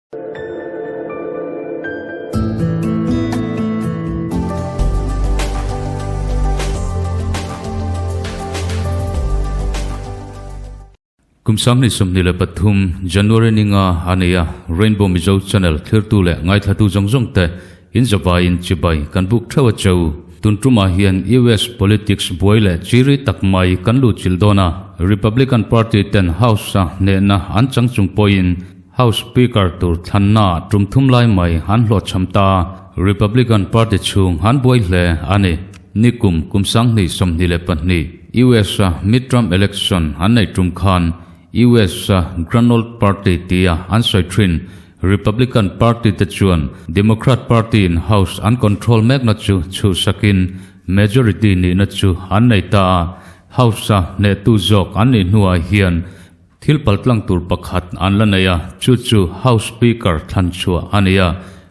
Kum 2023 January ni nga a nei a, Rainbow Mizo Channel thlirtu leh ngaithlatu zawng zawng te in zavaiin chibai kan buk theuh a cheu. Tun tumah hian US politics buai leh chiri tak mai kan lut chilh dawn a, Republican Party ten House-a hnehna an chang chung pawhin House Speaker tur thlanna tum thum lai mai an hlawhchham ta, Republican Party chhung an buai hle a ni. Nikum kum 2022 US-a midterm election an neih tum khan US-a Grand Old Party tia an sawi thin Republican Party te chuan Democrat Party-in House an control mekna chu chhuhsakin majority nihna chu an nei ta a, House-a hnehtu zawk an nih hnuah hian Thil paltlang tur pakhat an la nei a, chu chu House Speaker thlan chhuah a ni a.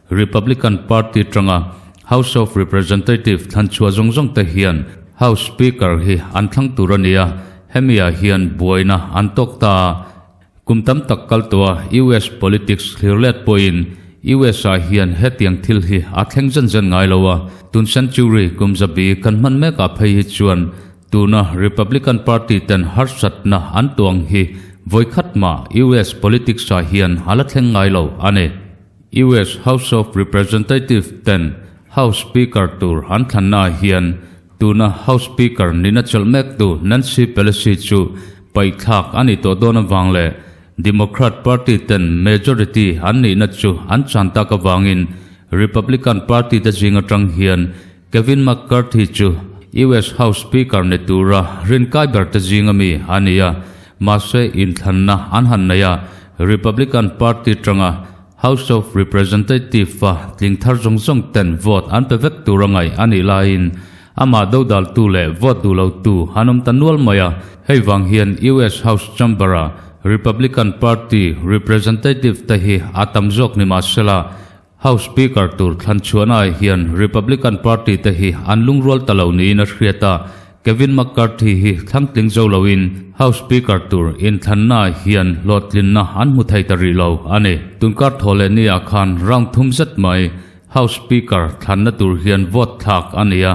Republican Party tanga House of Representative thlan chhuah zawng zawng te hian House Speaker hi an thlang tur a ni a, hemi ah hian buaina an tawk ta a. Kum tam tak kal tawh a US politics thlir let pawhin US ah hian hetiang thil hi a thleng zen zen ngai lo a, tun century kum zabi kan hman mek ah phei hi chuan Tuna Republican Party ten harsatna an tuang hi vawikhat mah US politics ah hian a la thleng ngai lo a ni. US House of Representative ten House Speaker tur an thlanna ah hian tuna House Speaker nihna chelh mektu Nancy Pelosi chu paihthlak a nih tawh dawn avang leh Democrat Party ten majority an nihna chu an chan tak avangin Republican Party te zing atang hian Kevin McCarthy chu US House Speaker ni tura rinkai ber te zinga mi a ni a, mahse inthlanna an han nei a, Republican Party tanga House of Representative-a tling thar zawng zawng ten vote an pe vek tura ngaih a nih laiin amah dodaltu leh vote duh lotu an awm ta nual mai a, hei vang hian US House Chamber-a Republican Party representative te hi a tam zawk ni mahsela House Speaker tur thlan chhuahnaah hian Republican Party te hi an lungrual ta lo niin a hriat a, Kevin McCarthy hi thlangtling zo loin House Speaker tur inthlannaah hian hlawhtlinna an hmu thei ta rih lo a ni. Tunkar thaw leh niah khan round thum zet mai House Speaker thlanna tur hian vote thlak a ni a,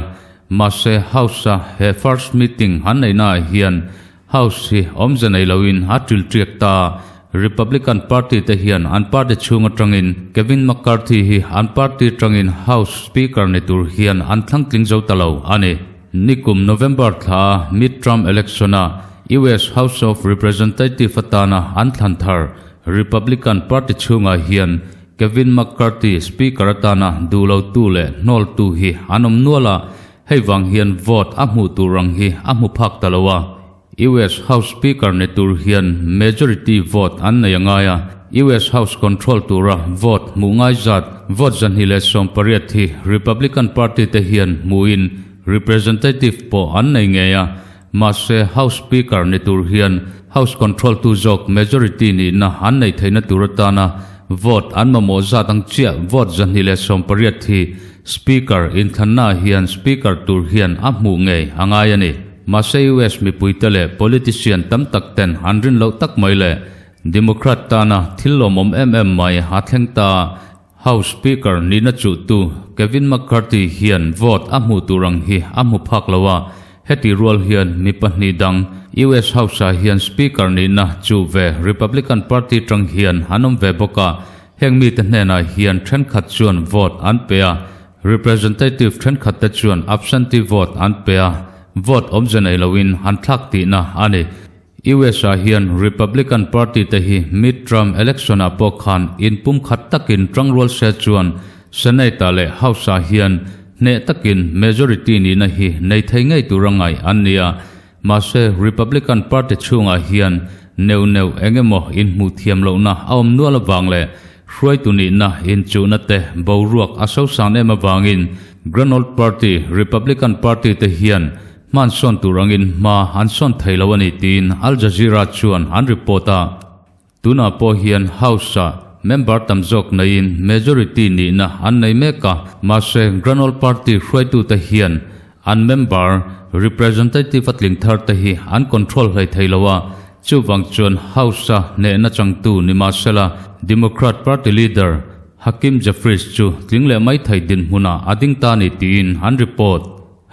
mahse House-a he first meeting an neihnaah hian House hi awmze nei loin a ṭil ṭiak ta. Republican Party te hian an party chhung aṭangin Kevin McCarthy hi an party aṭangin House Speaker ni tur hian an thlang tling zo ta lo a ni. Nikum November thla midterm election-a US House of Representative atana an thlan thar Republican Party chhungah hian Kevin McCarthy Speaker atana duh lotu leh hnawltu hi an awm nual a, Hei vang hian vote a hmuh tur ang hi a hmu phak ta lo a, US House Speaker ni tur hian majority vote an nei a ngai a, US House control tura vote hmuh ngai zat vote 218 hi Republican Party te hian hmuhin representative pawh an nei ngei a, mahse House Speaker ni tur hian House control tu zawk majority nihna an neih theihna tur atana vote an mamawh zat ang chiah vote 218 hi Speaker inthlannaah hian Speaker tur hian a hmuh ngei a ngai a ni. Mahse US mipuite leh politician tam tak ten an rin loh tak mai leh Democrat tana thil lawmawm em em mai a thleng ta. House Speaker nihna chuhtu Kevin McCarthy hian vote a hmuh tur ang hi a hmu phak lo a, heti rual hian mi pahnih dang US House-ah hian Speaker nihna chuh ve Republican Party tang hian an awm ve bawk a, Heng mite hnenah hian thenkhat chuan vote an pe a, representative thenkhatte chuan absentee vote an pe a, vote awmze nei loin an thlak tihna a ni. US ah hian Republican Party te hi midterm election ah pawh khan inpumkhat takin tangrual se chuan Senate ah leh House ah hian hneh takin majority nihna hi nei thei ngei tura ngaih an ni a, Mahse, Republican Party chhungah hian neuh neuh eng emaw inhmuh thiam lohna a awm nual avang leh hruaitu nihna inchuhna te boruak a sosang em avangin Grand Old Party, Republican Party te hian hman sawn tur angin hma an sawn thei lo a ni tiin Al Jazeera chuan an report a. Tunah pawh hian House-ah member tam zawk neiin majority nihna an nei mek a, mahse Grand Old Party hruaitute hian an member representative a tling thar te hi an control hlei thei lo a. Chuvang chuan House-a hnehna changtu ni mahsela Democrat Party leader Hakeem Jeffries chu tling leh mai thei dinhmunah a ding ta ni tiin an report.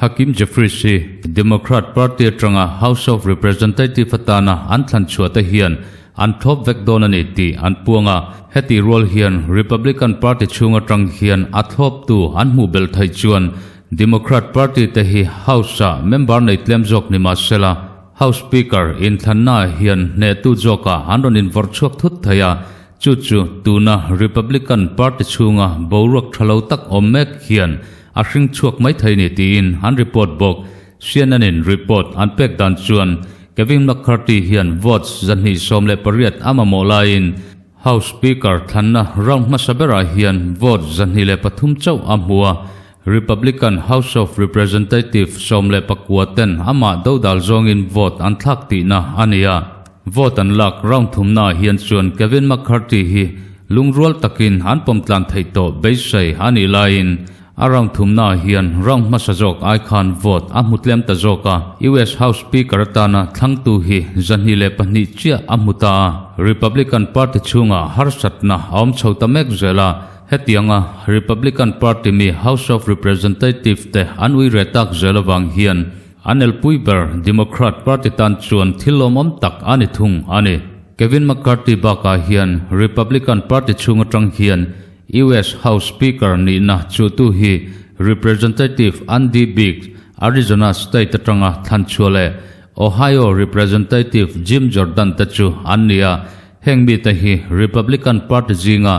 Hakeem Jeffries hi Democrat Party atanga House of Representative atana an thlan chhuah te hian an thlawp vek dawn a ni tih an puang a, hetih rual hian Republican Party chhung atang hian a thlawptu an hmuh belh theih chuan Democrat Party te hi House-ah member nei tlem zawk ni mahsela House Speaker inthlannaah hian hnehtu zawkah an rawn invawrh chhuak thut thei a, Chu chu tuna Republican Party chhunga boruak tha lo tak awm mek hian a hring chhuak mai thei ni tiin an report bawk. CNN-in report an pek dan chuan Kevin McCarthy hian votes 218 a mamawh laiin House Speaker thlanna round hmasa berah hian vote 203 chauh a hmu a, Republican House of Representative 19 ten amah dodal zawngin vote an thlak tihna a ni a. Vote an lak round thumnaah hian chuan Kevin McCarthy hi lungrual takin an pawm tlan theih tawh beisei a nih laiin a round thumnaah hian round hmasa zawk ai khan vote a hmu tlem ta zawk a. US House Speaker atana thlangtu hi 202 chiah a hmu ta a, Republican Party chhungah harsatna a awm chho ta mek zel a. Hetianga Republican Party mi House of Representative te an ui reh tak zel avang hian An elpui ber Democrat Party tan chuan thil lawmawm tak a ni thung a ni. Kevin McCarthy bakah hian Republican Party chhung atang hian US House Speaker nihna chuhtu hi Representative Andy Biggs, Arizona state atanga thlan chhuah leh Ohio Representative Jim Jordan te chu an ni a, heng mite hi Republican Party zinga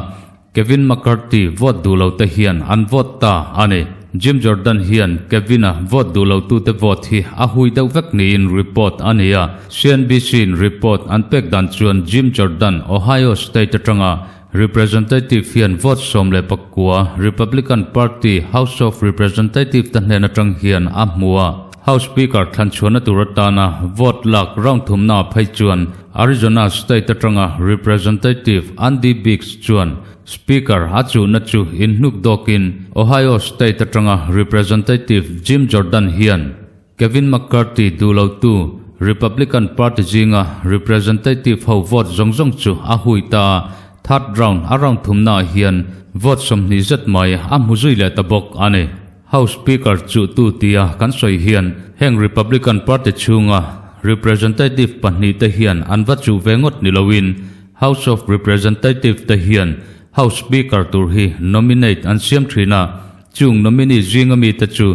Kevin McCarthy vote duh lo te hian an vote ta a ni. Jim Jordan hian Kevin-a vote duh lo tute vote hi a hui deuh vek niin report a ni a. CNBC-in report an pek dan chuan Jim Jordan, Ohio state atanga Representative hian vote 19 Republican Party House of Representative te hnen atang hian a hmu a. House Speaker thlanchhuahna tur atana vote lak round thumna phei chuan Arizona state atanga Representative Andy Biggs chuan Speaker a chuhna chu inhnuk dawkin Ohio state atanga Representative Jim Jordan hian Kevin McCarthy duh lotu Republican Party zinga Representative ho vote zawng zawng chu a hui ta a, third round a round thumnaah hian vote 20 zet mai a hmu zui leh ta bawk a ni. House Speaker chuhtu tia kan sawi hian heng Republican Party chhunga Representative pahnih te hian an va chuh ve ngawt ni loin House of Representative te hian House Speaker tur hi nominate an siam thin a, chung nominee zinga mite chu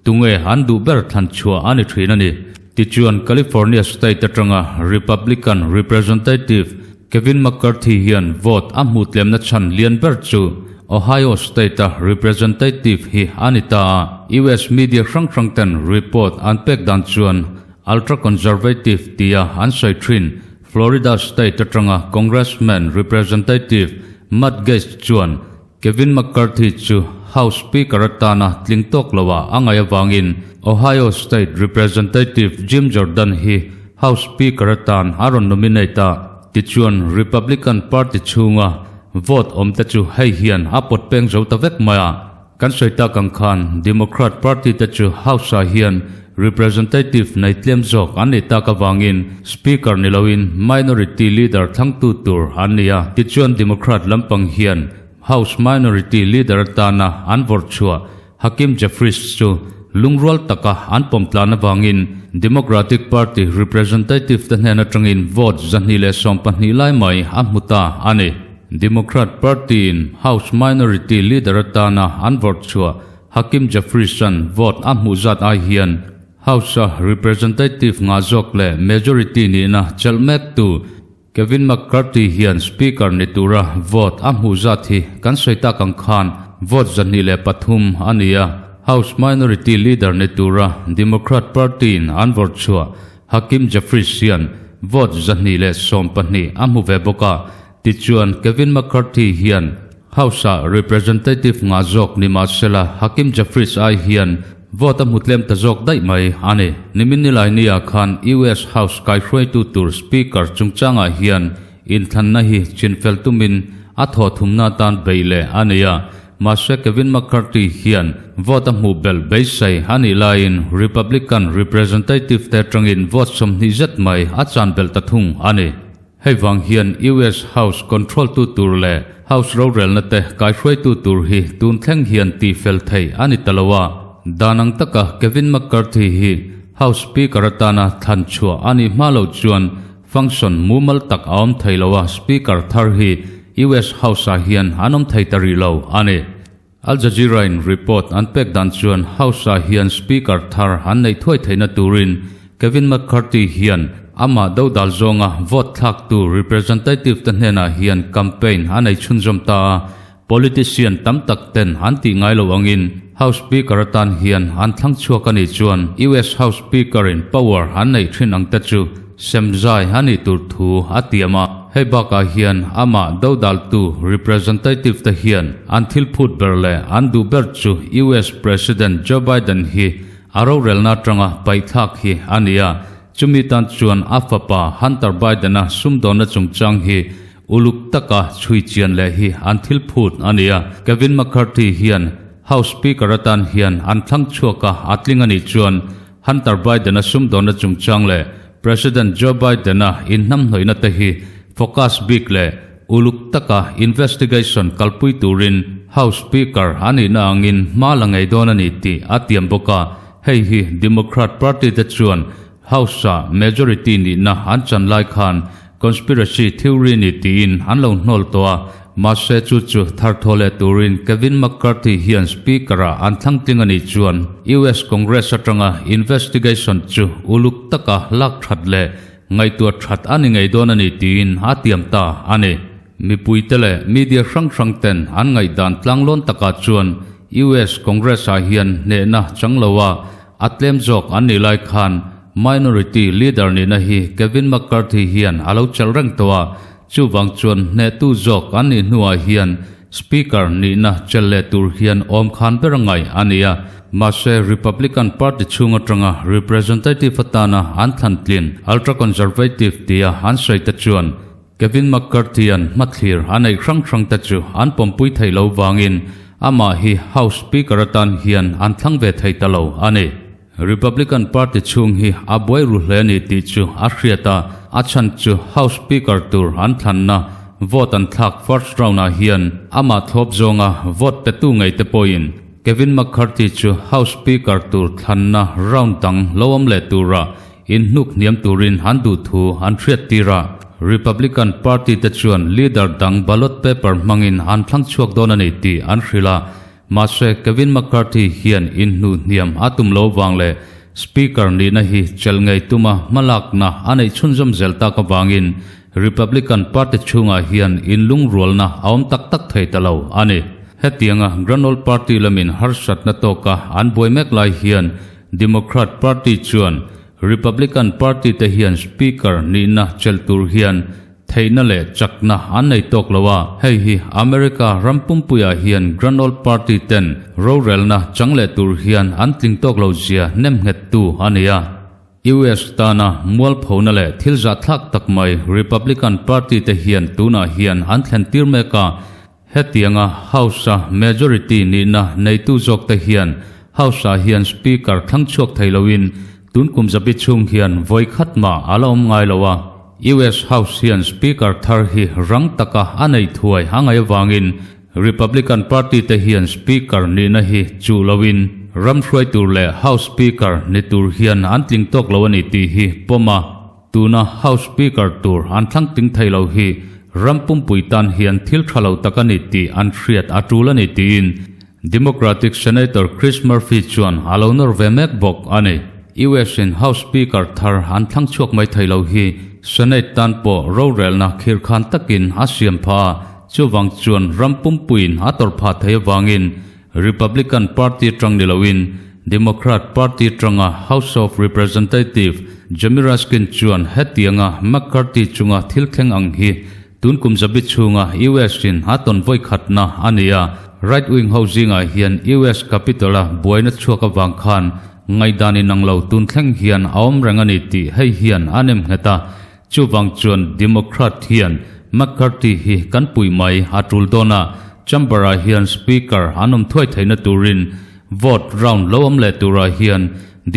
tunge an duh ber thlan chhuah a ni thin a ni. Tichuan California state atanga Republican Representative Kevin McCarthy hian vote a hmuh tlemna chhan lian ber chu Ohio state-a representative hi a ni ta a. US media hrang hrang ten report an pek dan chuan ultra-conservative tia an sawi thin Florida state atanga Congressman Representative Matt Gaetz chuan Kevin McCarthy chu House Speaker atana tling tawk loah a ngaih avangin Ohio State Representative Jim Jordan hi House Speaker atan a rawn nominate a. Tichuan Republican Party chhunga vote awmte chu hei hian a pawt peng zo ta vek mai a. Kan sawi tak ang khan Democrat Party te chu House-ah hian Representative nei tlem zawk an nih tak avangin Speaker ni loin Minority Leader thlangtu tur an ni a. Tichuan Democrat lampang hian House Minority Leader atana an vawrh chhuah Hakeem Jeffries chu lungrual taka an pawm tlan avangin Democratic Party Representative te hnen atangin vote 212 lai mai a hmu ta a ni. Democrat Party-in House Minority Leader atana an vawrh chhuah Hakeem Jeffries-a'n vote a hmuh zat ai hian House-a Representative ngah zawk leh majority nihna chelh mektu Kevin McCarthy hian Speaker ni tura vote a hmuh zat hi kan sawi tak ang khan vote 203 a ni a, House Minority Leader ni tura Democrat Party-in an vawrh chhuah Hakeem Jeffries hian vote 212 a hmu ve bawk a, tichuan Kevin McCarthy hian House-ah Representative ngah zawk ni mahsela Hakeem Jeffries ai hian vote a hmu tlem ta zawk daih mai a ni. Nimin Nilaini-ah khan US House kaihruaitu tur Speaker chungchangah hian inthlanna hi chinfel tumin a thawhthumna atan beih leh a nei a. Mahse Kevin McCarthy hian vote a hmuh belh beisei a nih laiin Republican representative te atangin vote 20 zet mai a chan belh ta thung a ni. Hei vang hian US House control tu tur leh House rorelna te kaihruaitu tur hi tun thleng hian tihfel theih a ni ta lo a. Dan ang taka Kevin McCarthy hi House Speaker atana thlan chhuah a nih hma loh chuan function mumal tak a awm thei lo a, Speaker thar hi US House ah hian an awm thei ta rih lo a ni. Al Jazeera in report an pek dan chuan House ah hian Speaker thar an neih thuai theihna turin Kevin McCarthy hian amah dodal zawnga vote thlaktu representative te hnenah hian campaign a nei chhunzawm ta a, politician tam tak ten an tih ngai lo angin House Speaker atan hian an thlang chhuak a nih chuan US House Speaker in power an neih thin ang te chu Semzai a nih tur thu a tiam a, hei bakah hian amah dodaltu representative te hian an thil phut ber leh an duh ber chu US President Joe Biden hi a rorelna atanga paihthlak hi a ni a, chumi tan chuan a fapa Hunter Biden-a sumdawnna chungchang hi uluk taka chhui chian leh hi an thil phut a ni a. Kevin McCarthy hian House Speaker atan hian an thlang chhuak a, a tling a nih chuan Hunter Biden-a sumdawnna chungchang leh President Joe Biden-a inhnamhnawihna te hi focus bik leh uluk taka investigation kalpui turin House Speaker a nihna angin hma la ngei dawn a ni tih a tiam bawk a, hei hi Democrat Party te chuan House-a majority nihna an chan lai khan Conspiracy theory ni tiin an lo hnawl tawh a, mahse chu chu tharthaw leh turin Kevin McCarthy hian Speaker-a an thlang tling a nih chuan US Congress atanga investigation chu uluk taka lak that leh ngaihtuah that a ni ngei dawn a ni tiin a tiam ta a ni. Mipuite leh media hrang hrang ten an ngaihdan tlanglawn takah chuan US Congress-ah hian hnehna chang lo a, A tlem zawk an nih lai khan Minority Leader nihna hi Kevin McCarthy hian a lo chelh reng tawh a, chuvang chuan hnehtu zawk an nih hnuah hian Speaker nihna chelh leh tur hian awm khan ber a ngaih a ni a. Mahse, Republican Party chhung atanga Representative atana an thlan tlin ultra-conservative tia an sawi te chuan Kevin McCarthy-a'n hmathlir a neih hrang hrang te chu an pawmpui theih lo vangin amah hi House Speaker atan hian an thlang ve thei ta lo a ni. Republican Party chhung hi a buai ru hle a ni tih chu a hriat a, a chhan chu House Speaker tur an thlanna vote an thlak first round-ah hian amah thlawp zawnga vote petu ngei te pawhin Kevin McCarthy chu House Speaker tur thlanna round dang lo awm leh tura Inhnuk hniam turin an duh thu an hriat tir a, Republican Party te chuan leader dang ballot paper hmangin an thlang chhuak dawn a ni tih an hrilh a, mahse Kevin McCarthy hian inhnuh hniam a tum lo vang leh Speaker nihna hi chelh ngei tuma hmalakna a neih chhunzawm zel tak avangin Republican Party chhungah hian inlungrualna a awm tak tak thei ta lo a ni. Hetianga Grand Old Party lamin harsatna tawka an buai mek lai hian Democrat Party chuan Republican Party te hian Speaker nihna chelh tur hian theihna leh chakna an nei tawk lo a, hei hi America ram pumpuiah hian Grand Old Party ten rorelna chang leh tur hian an tling tawk lo zia nemnghettu a ni a. US tana mualphona leh thil zahthlak tak mai Republican Party te hian tunah hian an thlen tir mek a, Hetianga House-a majority nihna neitu zawkte hian House-ah hian Speaker thlang chhuak thei loin tun kum zabi chhung hian vawi khat mah a la awm ngai lo a. US House hian Speaker thar hi rang taka a nei thuai a ngaih avangin Republican Party te hian Speaker nihna hi chuh loin ram hruai tur leh House Speaker ni tur hian an tling tawk lo a ni tih hi pawm a. Tuna House Speaker tur an thlang tling thei lo hi ram pumpui tan hian thil tha lo tak a ni tih an hriat a tul a ni tiin Democratic Senator Chris Murphy chuan a lo nawr ve mek bawk a ni. US in House Speaker thar an thlang chhuak mai thei lo hi Senate tan pawh rorelna khirkhan takin a siam phah a, chuvang chuan ram pumpuiin a tawrh phah thei avangin Republican Party atang ni loin Democrat Party atanga House of Representative Jamie Raskin chuan hetianga McCarthy chunga thil thleng ang hi tun kum zabi chhunga US in a tawn vawi khatna a ni a. Right wing ho zingah hian US Capitol a buaina chhuak avang khan ngaihdan inang lo tun thleng hian a awm reng a ni tih hei hian a nem nghet a. Chuvang chuan Democrat hian McCarthy hi kan puih mai a tul dawn a. Chamber-ah hian Speaker an awm thuai theihna turin vote round lo awm leh turah hian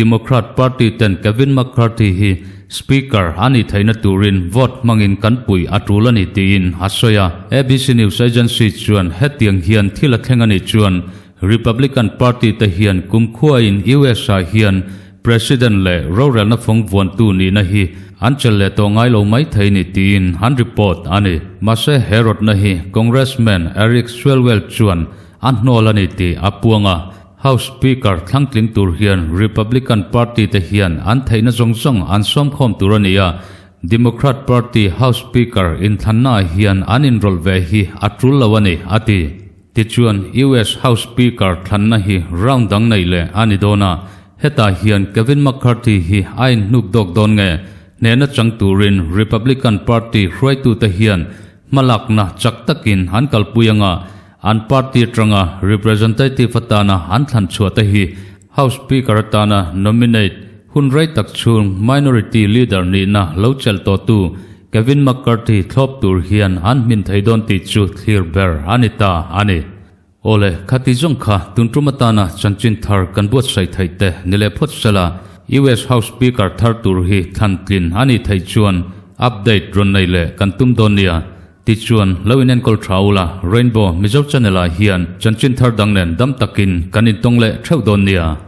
Democrat party ten Kevin McCarthy hi Speaker a nih theihna turin vote hmangin kan puih a tul a ni tiin a sawi a. ABC News Agency chuan hetiang hian thil a thleng a nih chuan Republican party te hian kumkhuain US-ah hian President leh rorelna fawng vuantu nihna hi an chelh leh tawh ngai lo mai thei ni tiin an report a ni. Mahse he rawtna hi Congressman Eric Swalwell chuan a hnawl a ni tih a puang a. House Speaker thlangtling tur hian Republican Party te hian an theihna zawng zawng an sawmkhawm tur a ni a, Democrat Party House Speaker inthlannaah hian an inrawlh ve hi a tul lo a ni, a ti. Tichuan, US House Speaker thlanna hi round dang neih leh a ni dawn a, hetah hian Kevin McCarthy hi a inhnuk dawk dawn nge? Hnehna chang turin Republican Party hruaitute hian hmalakna chak takin an kalpui anga an party atanga representative atana an thlan chhuah te hi House Speaker atana nominate hun rei tak chhung minority leader nihna lo chelh tawhtu Kevin McCarthy thlawp tur hian an hmin thei dawn tih chu thlir ber a ni ta a ni. Awle, khati zawng kha tun tum atana chanchin thar kan buatsaih theih te ni leh phawt sela, US House Speaker thar tur hi thlan tlin a nih theih chuan update rawn nei leh kan tum dawn nia. Tichuan, lo inenkawl tha ula, Rainbow Mizo Channel ah hian chanchin thar dang nen dam takin kan intawng leh theuh dawn nia.